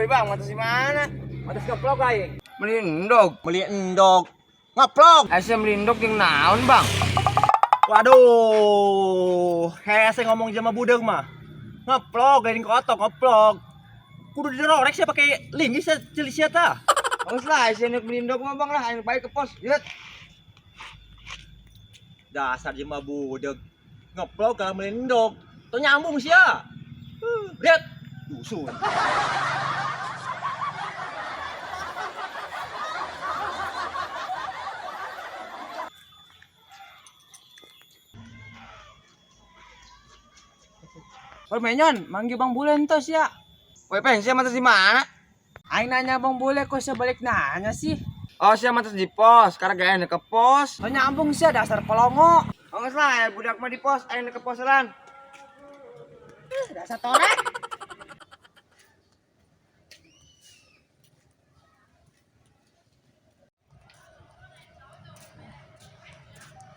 Woi bang, matas di mana? Matas ngeplok aing. Beli endog. Beli endog. Ngeplok. Aisyah beli endog yang naon bang? Waduh, hese ngomong sama budeg mah. Ngeplok, lain kotok ngeplok. Kudu dirorek sih pakai linggis ceuli sia tah. Bagus lah, Aisyah nek beli endog mah bang lah, aing baik ke pos. Lihat. Dasar jelema budeg. Ngeplok kalau beli endog. Tuh nyambung sia. Lihat. Dusun. Woi Menyon, manggil Bang Bule entos ya. Woi pen, sia matas di mana? Aing nanya Bang Bule kok sia balik nanya sih. Oh, sia matas di pos. Sekarang gak enak ke pos. Lo nyambung sih dasar pelongo. Oh, nggak lah, ya, budak mah di pos, aing ke pos lan. Dasar torek.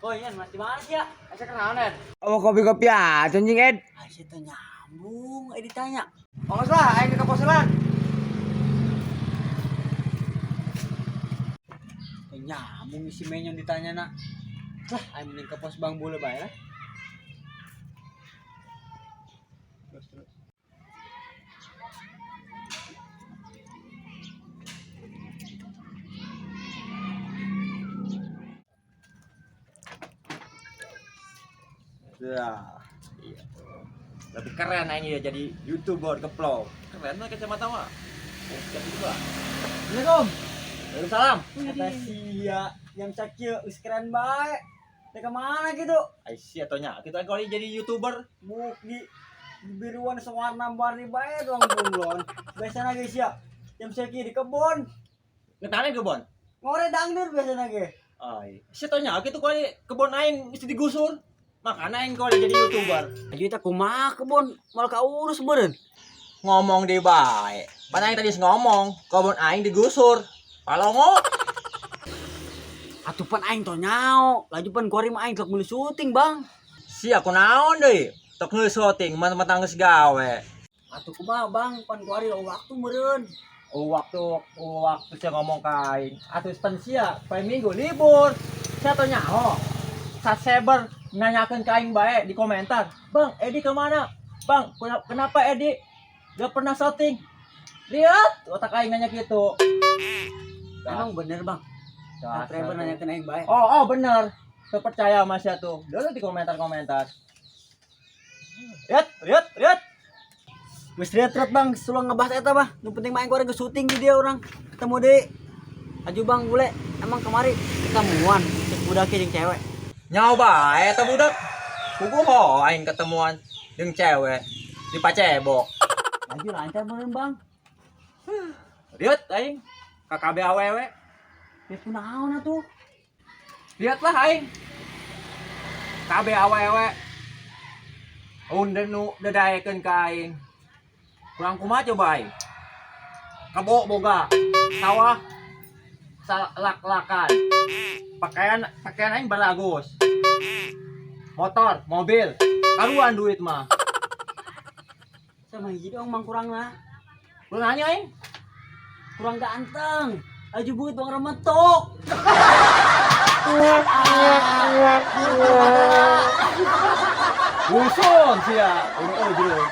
Woi, Yan, masih mana sih ya? Aisyah kenaon, Ed? Oh, kopi-kopi aja anjing, Ed. Aisyah tuh nyambung, ditanya. Oh, nggak lah, aing ke pos lan. Tuh nyambung si Menyon ditanya nak. Lah, aing mending ke pos Bang Bule bae lah. Ya. Iya. Lebih keren aing ya jadi YouTuber keplok. Keren lah kacamata mah. Oh, siap juga. Assalamualaikum. Waalaikumsalam. Kata sia, yang cakil geus keren bae. Teh kemana gitu? Aisyah tonya, kita kalau jadi YouTuber Muk di biruan sewarna warni bae doang bunglon. Biasana ge sia, jam sakieu di kebon. ngetane kebon. Ngore dangdut biasana ge. Ai, si tonya gitu kalau kebon aing mesti digusur. Makanya aing kalau jadi YouTuber. Aju eta kumaha kebon, mal kaurus meureun. Ngomong di bae. Pan aing tadi ngomong, kebon aing digusur. Palongo. Atuh pan aing teu nyao, laju pan kuari mah aing tok meuli syuting, Bang. Si aku naon deui? Tok geus syuting, mentang-mentang geus gawe. Atuh kumaha, Bang? Pan kuari eueuh waktu meureun. Oh, waktu oh, waktu saya ngomong ka aing. Atuh pan sia, poe minggu libur. Sia teu nyaho. Saseber nanyakeun ka aing bae di komentar. Bang, Edi kemana? Bang, kenapa Edi gak pernah syuting? Lihat, otak aing nanya gitu. Emang bener, Bang. Dasar Trevor tuh. nanyakeun aing bae. Oh, oh bener. Terpercaya sama sia tuh. Dulu di komentar-komentar. Lihat, lihat, lihat. Geus retret, Bang, sulang ngebahas eta, Bang. Nu penting mah aing kuari geus syuting di dia urang. Ketemu deui. Aju Bang bule, emang kemari ketemuan cek budak jeung cewek. Nyawa bae eta budak. Puguh ho aing ketemuan jeung cewek di Pacebok. Laju lancar meureun, Bang. Lihat aing KKB awewe. Ya kunaon atuh? Lihatlah aing. KB awewe. Unde nu dedaekeun ka aing. Kurang kumaha coba aing? Kebo boga. Sawah salak-lakan. Pakaian pakaian aing baragus. Motor, mobil, karuan duit mah. Sama hiji dong Bang kurangna. Lu nanya aing? Kurang ganteng. Laju beungeut Bang remetok. Usun sia, ujung.